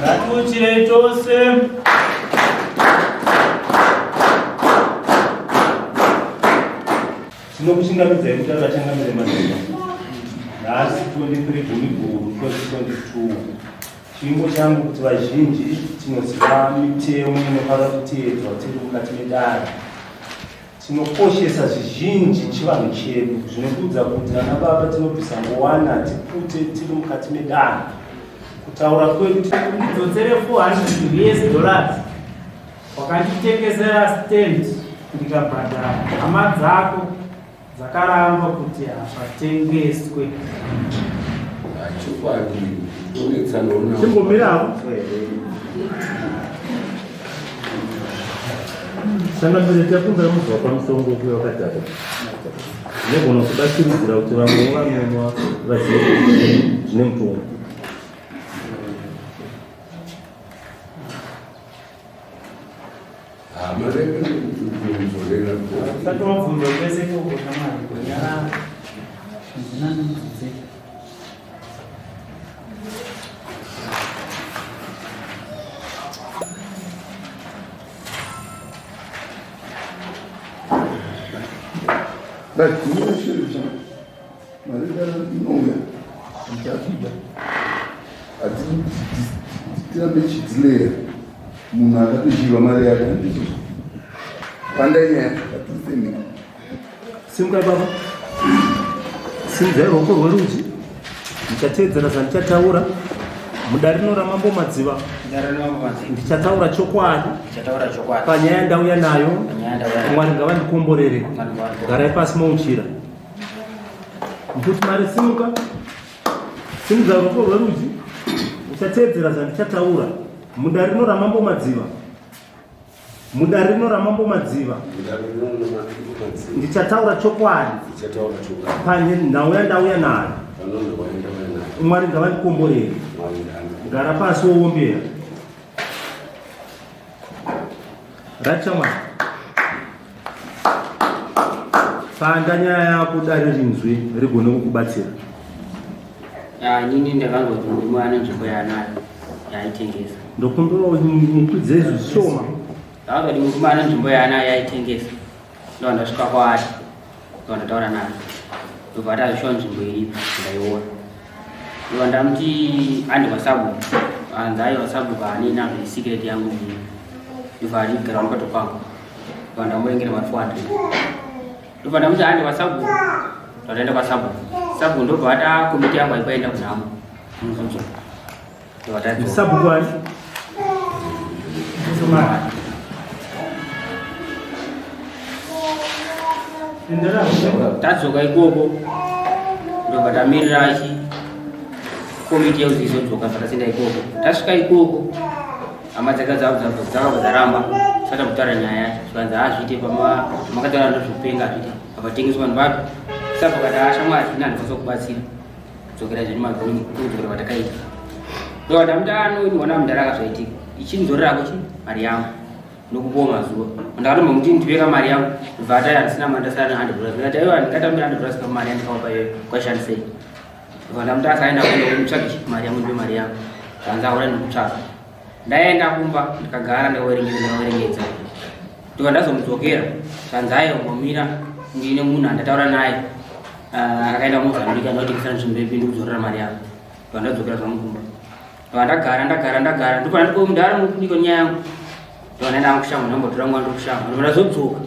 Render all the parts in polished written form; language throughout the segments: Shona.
Ngatiuchirei tose. Tinokuchingamidzai kutaura changamire mazuva. Nhasi 23 Gumiguru 2022. Chivingo changu kuti vazhinji tinoziva mitemo inofanira kuteedzwa tiri mukati medare. Tinokoshesa zvizhinji chivanhu chedu zvinotiudza kuti vana baba tinobvisa ngowani hatipute tiri mukati medare. Kutaura kwedu Ndidzotsere 400 US dollars wakanditengesera stand ndikabhadhara hama dzako dzakaramba kuti hapatengeswe. Chokwadi unetsanoona. Chimbomirawo. Changamire takumbira mubva kwamusongo kuya wakadhakwa. Zvinogona kubatsiridzira kuti vamwe vanonwa vazive kuti zvine mutongo. Usati wabvunzwa kwese ikoko shamwari kunyarara. Handina ndibvunze. But you Mari kana inouya tichapida hatirambe tichidzileya munhu akatochiva mari yake handizvo pandai nyaya hatisemika Simukai baba, simudzai ruoko rwerudyi, ndichateedzera zvandichataura mudare rino ramambo Madziva. Ndichataura chokwadi panyaya yandauya nayo. Mwari ngavandikomborere. Garai pasi mouchira. Mkuti mari simuka, simudza ruoko rwerudyi, uchateedzera zvandichataura mudare rino ramambo Madziva. Mudare rino ramambo Madziva ndichataura chokwadi panhau yandauya nayo. Mwari ngavandikomborere. Gara pasi wowombera. Rachamwari. Panda nyaya yako dare rinzwe rigone kukubatsira. Ah, inini ndakangoti murume ane nzvimbo yaanayo yaaitengesa. Ndokumbira mukwidze izvi zvishoma. Ndakangoti murume ane nzvimbo yaanayo yaaitengesa. Ndobva ndasvika kwaari ndobva ndataura naye ndobva ati azvishuwa nzvimbo iripo ndaiona. Ndobva ndamuti andi kwasabhuku anzi aiwa sabhuku haanei nazvo isecret yangu iyi. Ndobva ati gara mukato kwangu. Ndobva ndamurengera mari 400. Ndobva ndamuti hande kwasabhuku. Ndataenda kwasabhuku. Sabhuku ndobva ati ah komiti yangu haikwaenda kunhamo. Munozodzoka. Ndobva tadzoka. Sabhuku ani? Tadzoka ikoko ndobva tamirira chi komiti yekuti izodzoka zvakasenda ikoko. Tasvika ikoko hama dzake dzakabva dzaramba tisati kutaura nyaya yacho zvikanzi hazviite pamakataura ndozvopenga hazviite apatengeswa vanhu vapi sabva kati ashamwari ini handikwanisa kubatsira dzokera zvenyu mabvunzo kudzokera kwatakaita ndokati amutaanoona mudhara akazvaitika ichinzorerako chi mari yangu ndokupuwa mazuva ndakatombomuti ndipeka mari yangu bva ataya handisina mari ndasara ne 100 dollars ndikati aiwa ndingatambira 100 dollars kama mari yandikawapa iyoyo kwaishandisei ndobva ndamuti asaenda kuenda kutsvaka mari yangu ndipe mari yangu zvanzi aura ndikutsvaka Ndaenda kumba ndikagara ndikaverengedza ndikaverengedza ndobva ndazomudzokera zvanzi aiwa mbomira ndine munhu andataura naye ah, akaenda kumozambique andotengesera nzvimbo ipi ndikudzorera mari yako ndobva ndadzokera zvangu kumba ndobva ndagara ndagara ndagara ndobva ndiko mudhara mukudiko nyaya yangu ndobva ndaenda hangu kushamwa ndambotora nguva ndiri kushamwa ndobva ndazodzoka.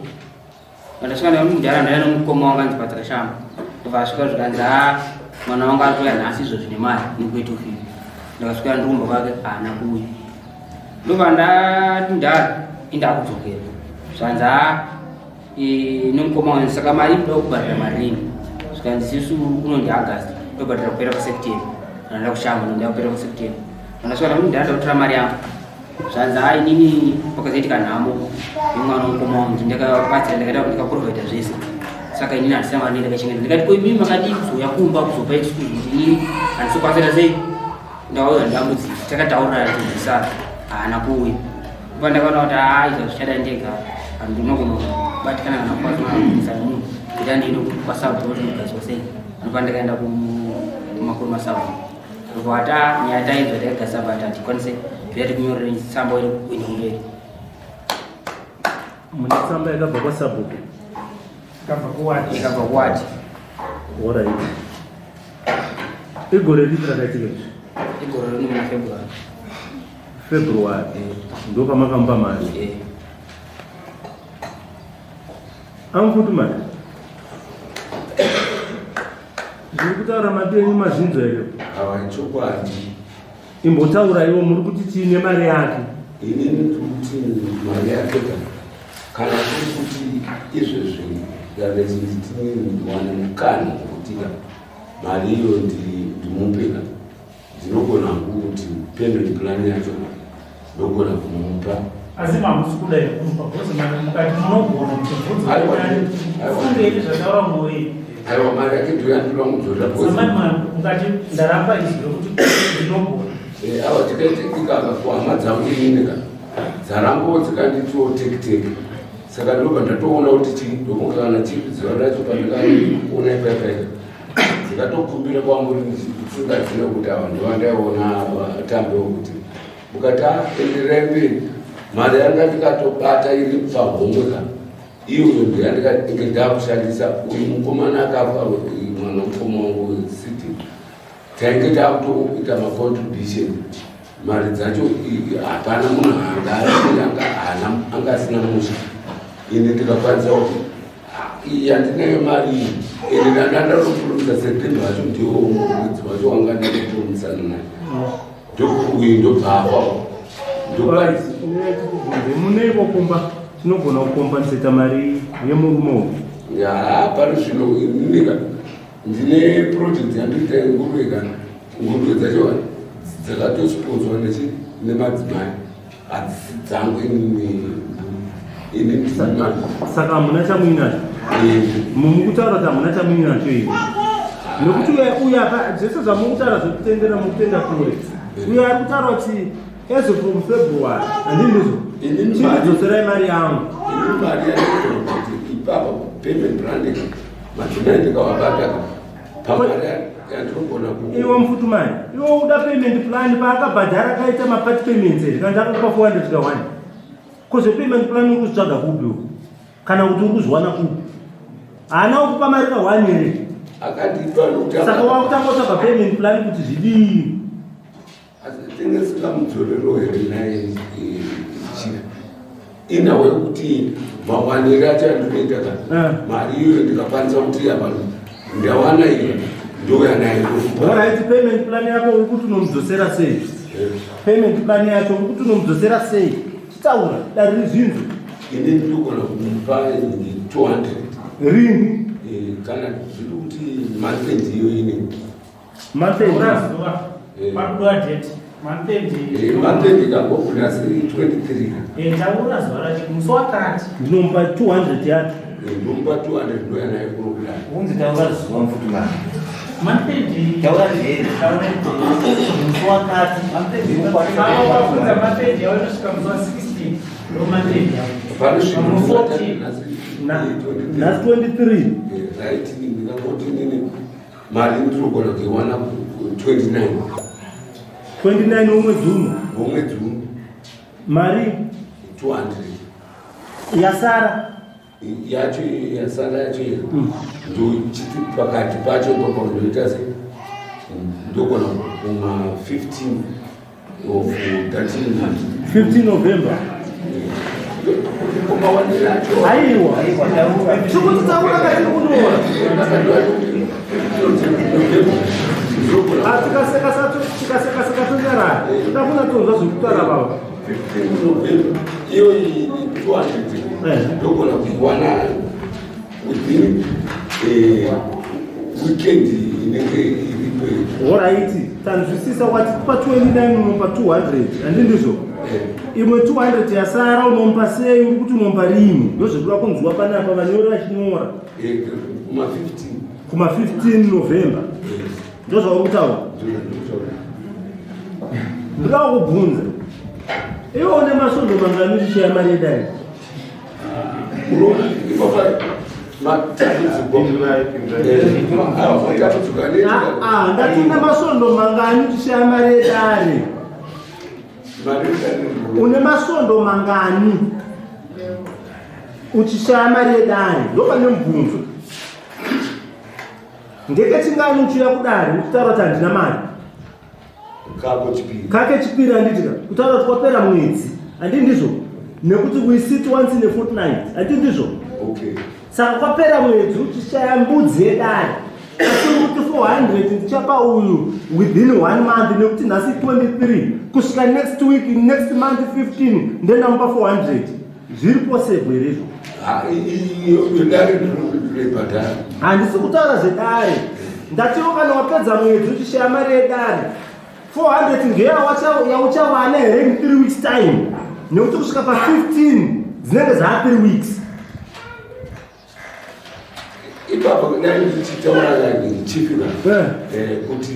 Ndasvika ndamudhara ndaiya nomukoma wangu anzi Padzakashamba. Ndobva asvika zvikanzi haa mwana wangu ari kuuya nhasi izvozvi nemari nekuita ofisi. Ndakasvika ndikumba kwake haana kuuya. Ndobva ndati mudhara indakudzokera. Zvanzi haa e, nomukoma wangu saka mari ndoda kubhadhara mari rini. Zvikanzi sisu uno ndi August ndobhadhara kupera kwaSeptember. Kana ndakushamba ndoda kupera kwaSeptember. Ndasvika ndamudhara ndakutora mari yangu. Zvanzi hai inini pakazoitika nhamo yemwana wemukoma wangu ndakabatsira ndakaita ndikaprovhaida zvese saka inini handisina mari ndakachengeta ndikati ko imimi makadii kuzouya kumba kuzopa excuse kuti inini handisokwanisira sei ndakauya ndambudziko takataurira tinzwisana haana kuuya pa ndakaona kuti haa izvo zvichada ndega handinogona kubatikana kana kukwanisa nemunhu kuti andiende kwasabhuku kuti ndogadzwa sei anopa ndakaenda kumakuru masabhuku Rwata nyaya tainzwa taigasa but hatikwanise kuya tikunyorere tsamba iri kuenda kumberi. Mune tsamba yakabva kwasabhuku? Ikabva kuwati. Ikabva kuwati. Alright. Igore ripi rakaitika izvi? Igore rino muna February. February. Eh. Ndopamakamupa mari. Eh. Ankuti mari. Zviri kutaura mapenyu mazvinzwa here? Awa chokwadi. Imbotaura iwo muri kuti chii nemari yake? Inini ndiri kuti mari yake kana kuri kuti izvezvi ndave nditi ndiwane mukana wekuti mari iyo ndimupe ka ndinogona kuti payment plan yacho ndogona kumupa. Asi mamusi kuda kumupa because mukati munogona Aiwa, aiwa. kutibvunza zvataura mwoyo. Aiwa, mari yake ndoyandinoda kudzorera because Samai mukati ndaramba izwi rokuti ndinogona. Awa tikaitika kuhama dzangu inini ka dzarambawo dzikanditiwo tekiteki saka ndobva ndatoona kuti chii ndokunga kana chiri zuva racho pandikaona ipaipaika dzikatokumbira kwamuri ndisingazive kuti ava ndovandaiona vatambewo kuti mukati endererai mberi mari yanga ndikatobata iri pahomwe ka iyoyo ndiyandinge ndakushandisa uyu mukomana akafa mwana mukoma wangu city tainge takutoita macontribution mari dzacho hapana munhu anga anga asina musha ini ndikakwanisa kuti iyi yandinayo mari iyi ende ndanga ndatopurumisa september wacho ndiwo mwedzi wacho wanga ndatopurumisana naye ndokuuyu ndobvafa. Muneiko kumba tinogona kukompanseta mari yemurume uyu? Ya, pari zvino nika ndine project yandinoita yenguruve kana nguruve dzacho dzakatosponzwa nechi nemadzimai hadzisi dzangu inini ini ndisina. Saka hamuna chamuinacho? Mumukutaura kuti hamuna chamuinacho iwe nekuti uya zvese zvamukutaura zvekutendera mukutenda kure uyo ari kutaura kuti as from February handii ndizvo Inini mari chindidzoserai mari yangu. Inini mari yandinotaura kuti ipapa payment plan madzimai ndikavabata pamari yandinogona ku Iwe mufutumani iwe uda payment plan paakabhadhara akaita mapart payments here kana akakupa 400 ka 1 kozve payment plan uri kuzvitsvaga kupi uku kana kuti uri kuzviwana kupi haana kukupa mari ka 1 here? Akandipa nokuti Saka wakutanga kutsvaga payment plan kuti zvidii? Asi tinge singamudzorero here naye chira inhau yekuti mawanire acho andinoita ka mari iyoyo ndikakwanisa kuti apa ndawana iyo ndouya nayo ndokupa. Alright, payment plan yako uri kuti unomudzosera sei? Payment plan yacho uri kuti unomudzosera sei? Chitaura dare rizvinzwe. Ini ndinogona kumupa 200. Rini? Kana zviri kuti month end iyo ine Month end. Taura zuva. Pakudiwa date. Month end. Month end ikangobuda se 23. Taura zuva racho musi wakati. Ndinomupa 200 yacho. Ndomupa 200 ndoya nayo kunokudai. Unzi taura zuva mufutumani. Month end. Taura date. Taura date. Musi wakati. Saka ukabvunza month end yavo inosvika musi wa 16 ndo month end yavo. Pane zvinhu Mu 14. Nhasi 23. Right, ndingangoti nini mari ndinogona kuiwana 29. 29 womwedzi uno? Womwedzi uno. Mari 200 yasara. Yacho yasara yacho iyo ndochiti pakati pacho ipapo ndoita se ndogona kuma 15 of 13. 15 November. Aiwa, tikuti taura katiri kunyora. Tikaseka tonyarara, toda kunyatsonzwa zvekutaura baba. Iyo 200 ndogona kuiwana within weekend inenge iripo. Horaiti, tanzwisisa. Wati pa 29 unomupa 200, handi ndizvo? Imwe 200 yasara unomupa sei? Uri kuti unomupa rini? Ndozvekuda kunzwa panapa vanyori vachinyora. Kuma 15. Kuma 15 November, ndozvauri kutaura? Ndoda kubvunza, iwe une masvondo mangani uchichaya mari yedare? Unoona ipapa matambudziko Ah, ndati une masvondo mangani uchishaya mari yedare? Une masvondo mangani uchishaya mari yedare? Ndopane mubvunzo. Ndekechingani uchiuya kudare uchitaura kuti handina mari? Kako chipiri. Kake chipiri, handitika? Kutaura kuti kwapera mwedzi, handi ndizvo? Nekuti we sit once in a fortnight, handi ndizvo? Okay. Saka kwapera mwedzi uchishaya mbudzi yedare, asi uri kuti 400 ndichapa uyu within one month, nekuti nhasi 23, kusvika next week, next month 15, ndendamupa 400. Zviri possible here izvo? Iyo dare ndinoibhadhara. Handisi kutaura zvedare. Ndatiwo kana wapedza mwedzi uchishaya mari yedare, 400 ngeyauchawana here in 3 weeks time? Nekuti kusvika pa15 dzinenge dzaa 3 weeks. Ipapo dai ndichitaura chifika kuti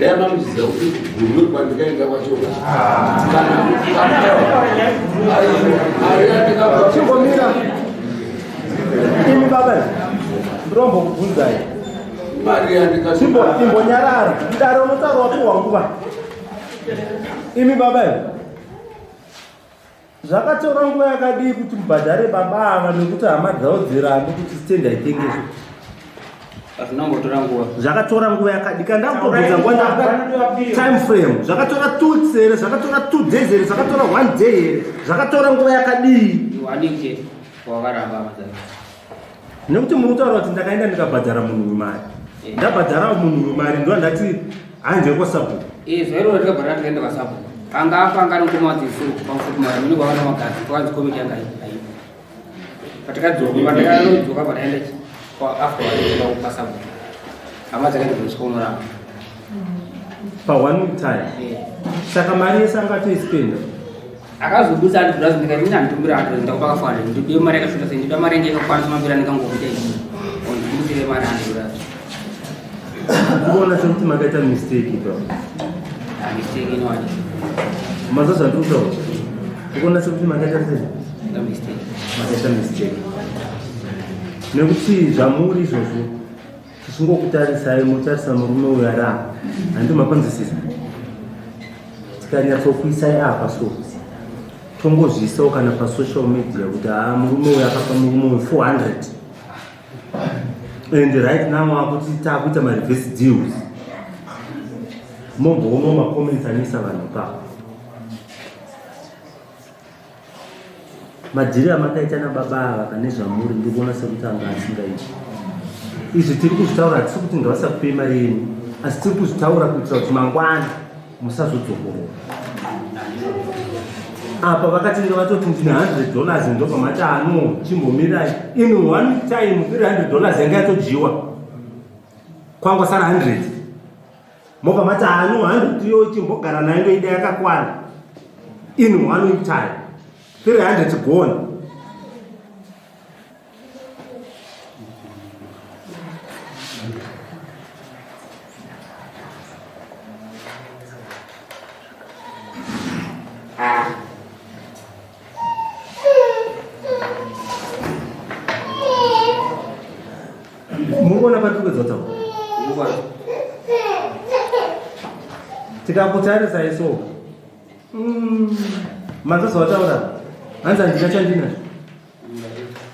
dai mamuziva kuti Gurwe kwandikaenda kwachoka kana mari yandikabva. Chimbomira imi baba, ndirombokubvunzai. Mari yandika Chimbo imbonyarara, dare unotaura wapiwa nguva. Imi baba, zvakatora nguva yakadii kuti mubhadhare baba ava, nekuti hama dzavo dzirambe kuti stand haitengeswe? Hazvinambotora nguva. Zvakatora nguva yakadii? Kandakutobvunza nguva, ndakuda time frame. Zvakatora 2 weeks here? Zvakatora 2 days here? Zvakatora one day here? Zvakatora nguva yakadii? One week chete, wakaramba hama dzake. Nekuti muri kutaura kuti ndakaenda ndikabhadhara munhu uyu mari, ndabhadhara munhu uyu mari, ndo ndati hanze kwasabhuku. Zuva iroro tikabhadhara, tikaenda kwasabhuku. Anga afa, anga ari mukoma wadziso pamufutumara mune kwavana magazi, kwakanzi komiti yanga aipo. Patakadzoka, patakadzoka, pataenda after kwasabhuku, hama dzakaenda kunosvika unoramba. Pa one week time? Saka mari yese angatoispenda? Akazobudisa 100, ndikati mina handitumbira 100, ndakupa ka 400. Ndidiwe mari yakashota sei? Ndida mari yange yakakwanisa mambira ndingangokuita izvi, ndibudisire mari 100. Kuona sekuti makaita mistake ipa. Mistake inowani? Maza zvandiri kutaura, kuona sekuti makaita sei? Mistake. Makaita mistake, nekuti zvamuri izvozvo tichingokutarisai, motarisa murume uyu ari apa, handi makonzwisisa? Tikanyatsokuisai apa so, tongozviisawo kana pasocial media kuti haa, murume uyu akapa murume uyu 400 and right now akuti taakuita mareverse deals, momboona macomments anoisa vanhu ipapo. Madhiri amakaita nababa ava kane zvamuri, ndiri kuona sekuti anga asingaiti izvi. Tiri kuzvitaura, hatisi kuti ngavasakupei mari yenyu, asi tiri kuzvitaura kuitira kuti mangwana musazodzokorora. Apa vakatinge vatoti ndine $100, ndobva mati ano chimbomirai. In one time $300 yanga yatodyiwa, kwangwa sara 100, mobva mati ano 100 iyo chimbogara nayo, ndoida yakakwana. In one week time 300 gone. Muri kuona patiri kuedza kutaura? Tikakutarisa iso, manzozvataura, hanzi handina chandinazvo,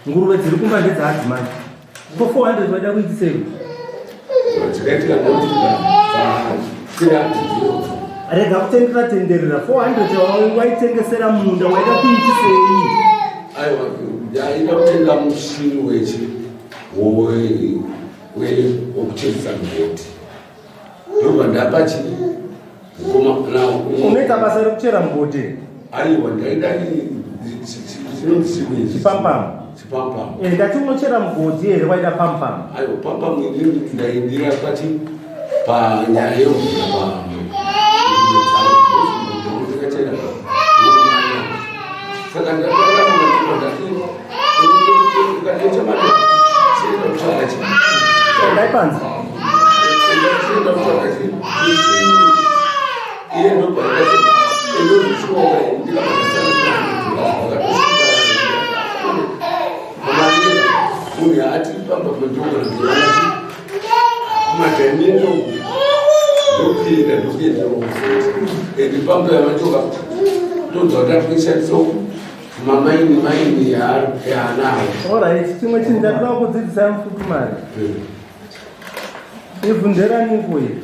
nguruve dziri kumba ndedzaadzimai. Ko 400 vaida kuitisei? Chakaitika ndekuti 300 Rega kutenderera tenderera. 400 waitengesera munda, waida kuitisei? Aiwa, ndaida kutenga mushini wechi wokucheresa mugoti, ndobva ndapa chi Unoita basa rekuchera mugodhi? Aiwa, ndaida chinonzi chimwe. Chipampamu. Chipampamu. Ndati unochera mugodhi here? Waida pamupamu? Aiwa, pampamu inini ndaidira pachi panyaya yekuvhura ndikachera. Saka ndati ndikachema kutsvaga chi Ndaipanzi. Chienda kutsvaga chi iye ndobva ndozvishoka munhu ati pamba pandogona kumadhaimendo ndokuenda ndokuenda and pamba yamachoka ndonzwa kuti atikushandisa mamaini maini yaanawo. Alright, chimwe chinhu chandinoda kudzidzisa, Mufutumari, ivhu nderaniko iri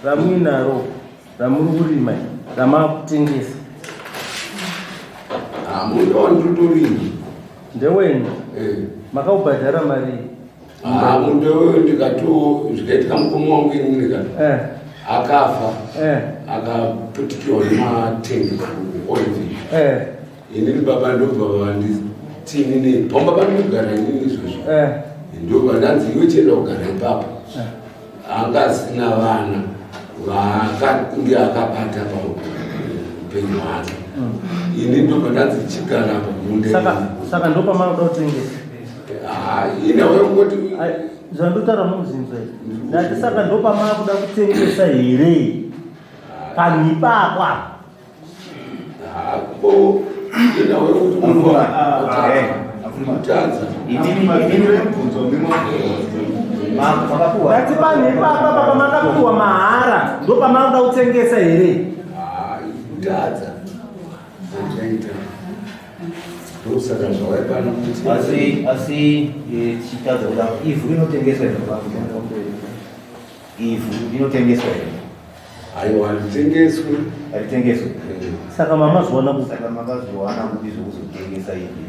ramuinaro ramuri kurima, ramakutengesa? Munda wanditotorima. Ndewenyu? Makaubhadhara mari? Munda weyo ndikato zvikaitika mukoma wangu inini ka akafa, akaputikiwa nematengi kuoil. Inini baba ndobva vanditi inini pamba pandinogara inini izvozvo, ndobva ndanzi iwe chienda kugara ipapo. Anga asina vana vaakange akabata paupenyu hwake. Ini ndobva ndanzi chigara apa munda. Saka ndopamanoda kutengesa? Inawe kungoti Zvandotaura muzinzwa izvi. Ndati saka ndopamakuda kutengesa here, panhu ipapo apa? Ko inawe kuti munhu kutadza. Ndati panhu ipapa apa pamakapiwa mahara, ndopamakuda kutengesa here? Kutadza achaita, ndosaka zvawai pano kuti Asi tichitadza kuda, ivhu rinotengeswa here? Ivhu rinotengeswa here? Aiwa, handitengeswi. Haritengeswi. Saka mamazowana kupi? Saka makazowana kupi zvokuzotengesa ivhu?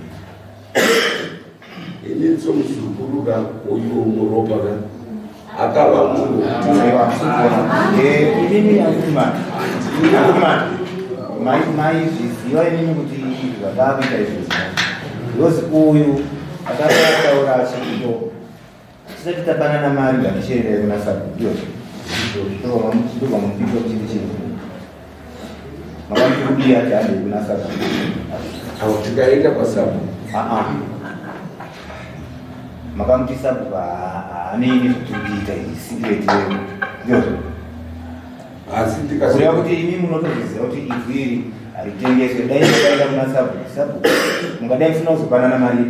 Ini somuzukuru ka, uyu muropa ka akava munhu. Inini afutumani maizviziva inini kuti zvatakuita izvozvo, because uyu akataura achito tisati tapanana mari, ngatichiendai kuna sabu, ndiyozvo ndobva mupika chiri chinhu makamuti kudii? Ati handei kuna sabu. Avo tikaenda kwasabu. Aa, makamuti sabu haanei nezvatiri kuita izvi, secret yedu, ndiyozvo? Asi Kureva kuti imi munotozviziva kuti ivhu iri haritengeswe. Dai makaenda kuna sabu, sabu mungadai musina kuzopanana mari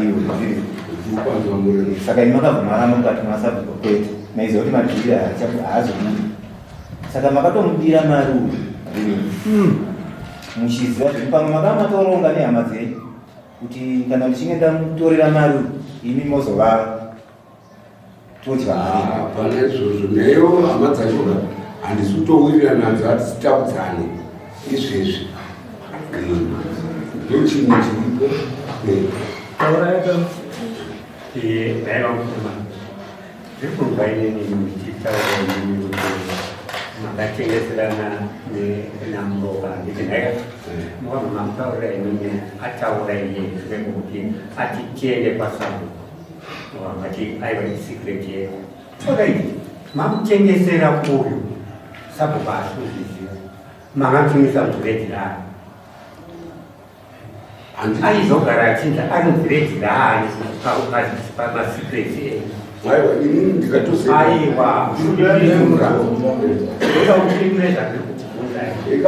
iyoyo, ndizvo? Saka imi makabva maramba mukati masabhuku kwete, maiziva kuti madhiri haazobudi, saka makatomudira mari uyu, ndizvo? Muchiziva zvekuti pamwe makanga matoronga nehama dzenyu kuti kana ndichinge ndamutorera mari uyu, imi mozova todya mari. Hapana izvozvo. Neyo hama dzacho handisi kutowirirana nadzo, hatisi takudzane izvezvi. Ndo chinhu chiripo. Tauraita. Ndaiva mukoma, ndiri kubva inini ndichitaura inini kuti makatengeserana naMuropa, handiti? Ndaika mukabva mamutaurira inini, ataura iye zvekuti ati tiende kwasabu, vati aiwa, isecret yedu. Alright, mamutengesera uyu, sabhuku haasi kuzviziva, makatumisa mugrade raani? Aizogara achinzi ari mugrade raani pamasecrets enyu? Aiwa, inini ndikatose Aiwa, ndoda kupindure zvandiri kukubvunza.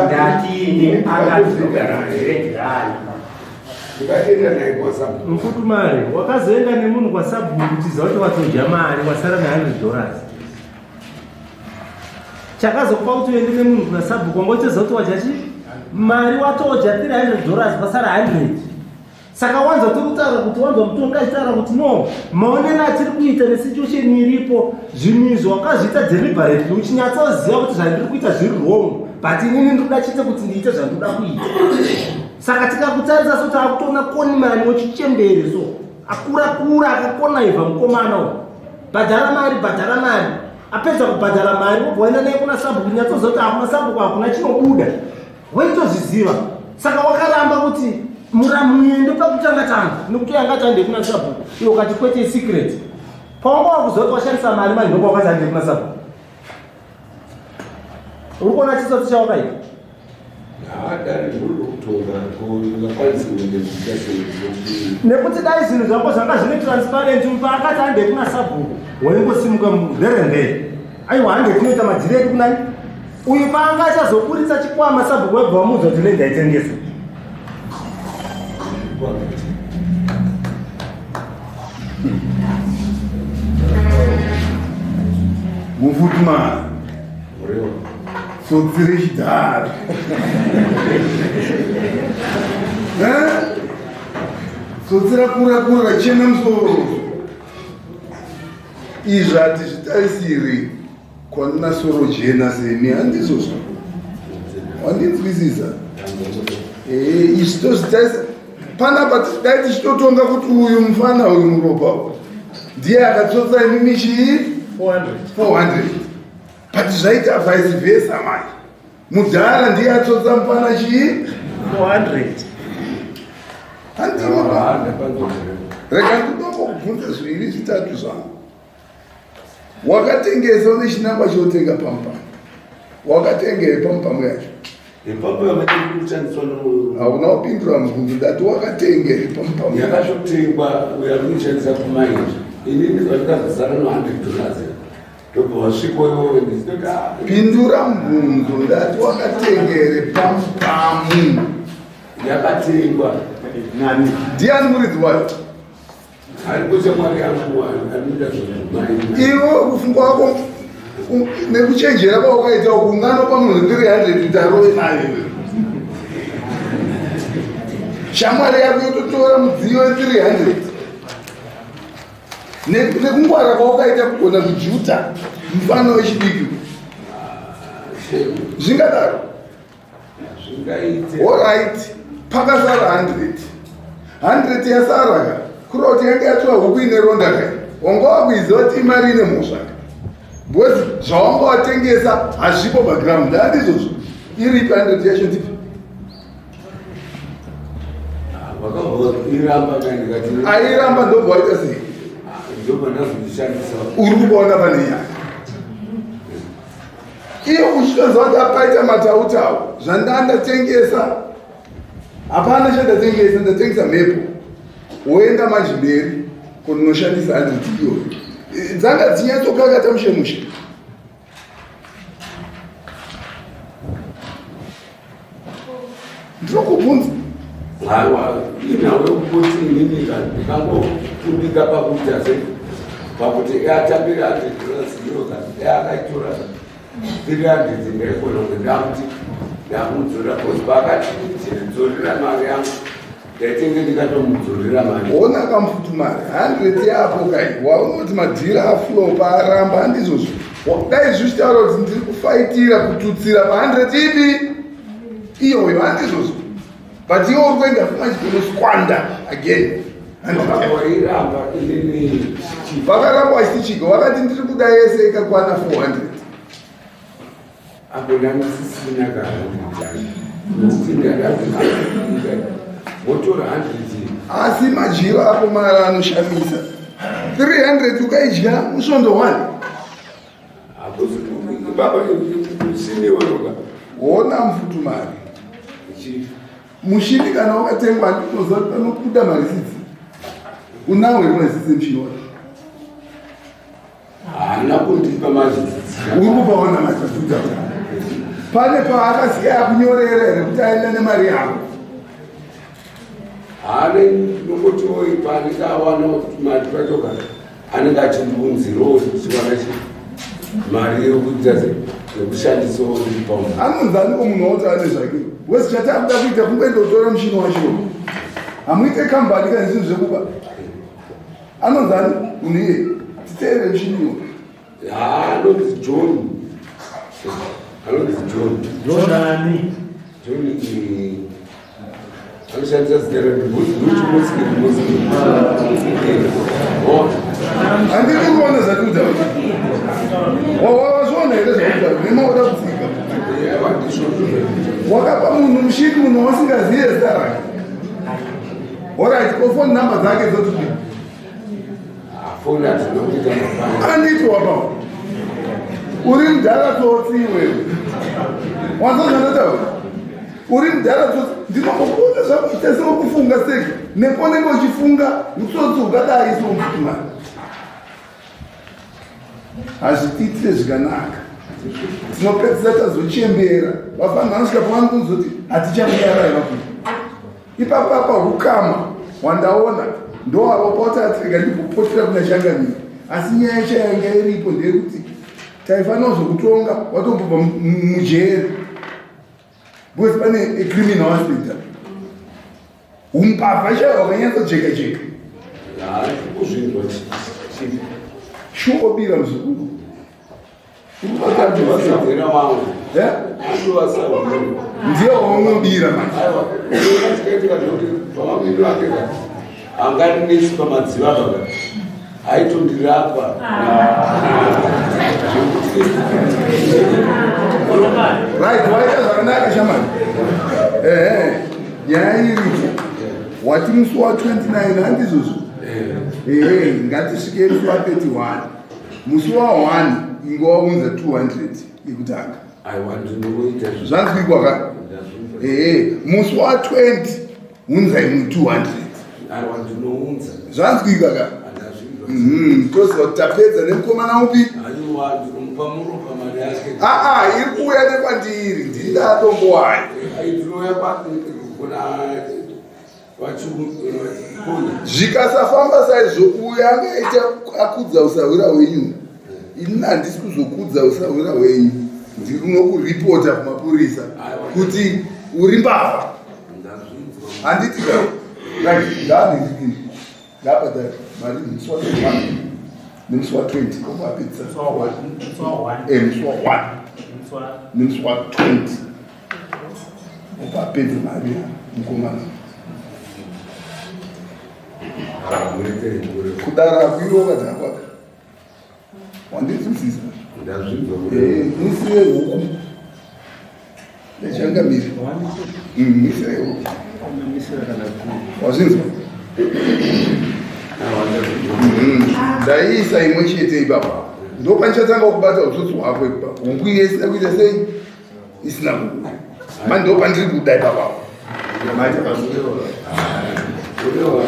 Ndatini akazogara mugrade raani? Ndikaenda naye kwasabu. Mufutumari, wakazoenda nemunhu kwasabhuku uchiziva kuti watodya mari, wasara ne$100. Chakazokupa kuti uende nemunhu kuna sabhuku, wanga uchiziva kuti wadya chi mari, watodya $300, pasara 100. Saka wanzwa tiri kutaura kuti, wanzwa mutongi achitaura kuti no, maonero atiri kuita nesituation iripo, zvinhu izvi wakazviita deliberately uchinyatsoziva kuti zvandiri kuita zviri wrong, but inini ndiri kuda chete kuti ndiite zvandinoda kuita. Saka tikakutarisa so taakutoona konimani wechichembere so akura kura akakonaivha mukomana uyu. Bhadhara mari, bhadhara mari. Apedza kubhadhara mari wobva waenda naye kuna sabhuku nyatsoziva kuti hakuna sabhuku hakuna chinobuda. Waitozviziva. Saka wakaramba kuti muramuende pakutanga tanga nekuti yanga tande kuna sabhuku. Iwe ukati kwete secret. Pawanga wakuziva kuti washandisa mari manje ndopa wakati hande kuna sabhuku. Uri kuona chitsotsi chawakaita? Nekuti dai zvinhu zvako zvanga zvine transparent paakati hande kuna sabhuku waingosimuka there and there. Aiwa hande tinoita madhiri edu kunani? Uyu paanga achazoburitsa chikwama sabhuku webva wamuudza kuti land haitengeswe. Mufutuma tsotsi rechidhara. Tsotsi rakura kura rachena musoro. Izvi hatizvitarisiri kwanina soro jena seni handizvozvo. Wandinzwisisa? Izvi tozvitarisa panapa dai tichitotonga kuti uyu mufana uyu muropa ndiye akatsotsa imimi chii 400 but zvaita vice versa manje mudhara ndiye atsotsa mufana chii 400 handiropa rega ndinombokubvunza zviviri zvitatu zvangu. Wakatengesa une chinangwa chokutenga pamupamu wakatenga here pamupamu yacho? Hauna kupindura mubvunzo ndati wakatenga here pamupamu yakatotengwa uyo arikushandisa kumaini inini zvandikazosara no $100 ndobva wasvikoyo ndichitoti pindura mubvunzo ndati wakatenga here pamupamu yakatengwa nani? Ndiani muridzi wayo? Iwe kufunga wako nekuchenjera kwawakaita uku unganopa munhu 300 kuti arove nayo iwe. Shamwari yako yototora mudziyo we300 nekungwara kwawakaita kugona kujuta mufana wechidiki zvingadaro. Alright, pakasara 100 100 yasara ka kureva kuti yange yatora huku ine ronda ka wanga wakuiziva kuti imari ine mhosva ka because zvawanga watengesa hazvipo paground handizvozvo iripi 100 yacho ndipi airamba ndobva waita sei uri kubaona pane nyaya iyo uchitoziva kuti apaita matautau zvandandatengesa hapana chandatengesa ndatengesa mhepo woenda manje mberi kunoshandisa 100 iyoyo dzanga dzinyatsokakata mushe mushe ndinokubvunza Aiwa, inhau yekuti inini ndikangokundika pakuita sei pakuti atambira $100 iyo akaitora 300 ndaigona kunge ndakuti ndamudzorera because paakati ndidzorera mari yangu ndaitenge ndikatomudzorera mari. Ona kamufutu mari 100 yapo kai waunoti madhira aflopa aramba handizvozvo dai zvichitaura kuti ndiri kufaitira kututsira pa 100 ipi iyoyo handizvozvo but iwe uri kuenda manje kunosquanda again. Vairamba inini vakaramba vachiti chiko vakati ndiri kuda yese ikakwana 400 apo ndandisisina kana nokuti ndandati votora 100 asi madyiro apo mari anoshamisa 300 ukaidya musvondo 1 hakusi baba mushini weroka wona mufutu mari mushini kana wakatengwa ndinoziva kuti panobuda marisitsi unawo here marisitsi emushini wacho haana kundipa marisitsi uri kupaona marisitsi pane paakasiya akunyorera here kuti aenda nemari yako haane nongotiwo paanenge awana mari pachoka anenge achindiunzirawo chiwana chi mari yekuita yekushandisawo iripamu anonzi aniko munhu wauti ane zvake wesi chati akuda kuita kungoenda kutora mushini wacho hamuite kambani kana zvinhu zvekuba anonzi ani munhu iye titeere mushini iwo anonzi John anonzi John John ani John Anoshandisa zita remusikiri. Handidi kuona zvatiudza. Wazviona here zvaudza? Nemaoda kutsika. Wakapa munhu mushini munhu wasingaziye zita rake. Alright, ko phone number dzake dzotidii? Foni hatina kuita mafani. Anditi wapa. Uri mudhara tsotsi iwewe. Wanzwa zvandotaura? Uri mudhara tsotsi. Ndinokuona zvakuita sewekufunga seki. Neponenge uchifunga utsotsi ukadai somutumani. Hazvitiitire zvikanaka. Tinopedzisa tazochembera. Vafanira vanosvika pavanozoti hatichakuyarai vakuru. Ipapa apa hukama hwandaona ndoavo pautatirega ndikupotera kuna changamire. Asi nyaya chayanga iripo ndeyekuti taifanira kuzokutonga watombobva mujeri. Because pane a criminal aspect apa. Umbavha chaiwo hwakanyatsojeka jeka. Kuzvinzwa chief. Shuwa obira muzukuru. Vasahwira wangu. Eh? Vasahwira. Ndiye waunobira manje. Aiwa, unoona chikaitika ndekuti pamamwiro ake ka angarinesi pamadziva paka aitondirapa. Right, waita zvakanaka shamani. Ehe, nyaya iripo. Wati musi wa 29 handizvozvo? Ehe, ngatisvike musi wa 31. Musi wa 1 ingowaunza 200 yekutanga. Aiwa, ndinoita zvi- Zvanzwikwa ka? Ehe, musi wa 20 unzai mu 200. Aiwa, ndinounza. Zvanzwikwa ka? Ndazvinzwa. Toziva kuti tapedza nemukomana upi? Aiwa, ndinomupa muropa mari yake. Aa, iri kuuya nekwandiri, ndini ndatombo wayo. Ai, ndinouya kuna vachikonya. Zvikasafamba saizvo uyo angaita akudza usahwira hwenyu. Ini handisi kuzokudza usahwira hwenyu. Ndiri kunokuripota kumapurisa kuti uri mbavha. Ndazvinzwa. Handiti ka? Right, ngaandirikini. Ngabhadhare mari musi wa 21 nemusi wa 20 obapedza. Musi wa 1. Musi wa 1. Musi wa 1 Musi wa nemusi wa 20 obapedza mari mukomana. Murekere. Kudara akuiwo kadhakwa. Wandinzwisisa? Ndazvinzwa. Misire huku. Ndachangamire. Misire huku. Wazvinzwa? Ndaiisa imwe chete ipapa. Ndopandichatanga kubata utsotsi hwako ipapa. Huku iye isina kuita sei? Isina kubuda. Ma ndopandiri kuda ipapa. Maita basa. Kurewa.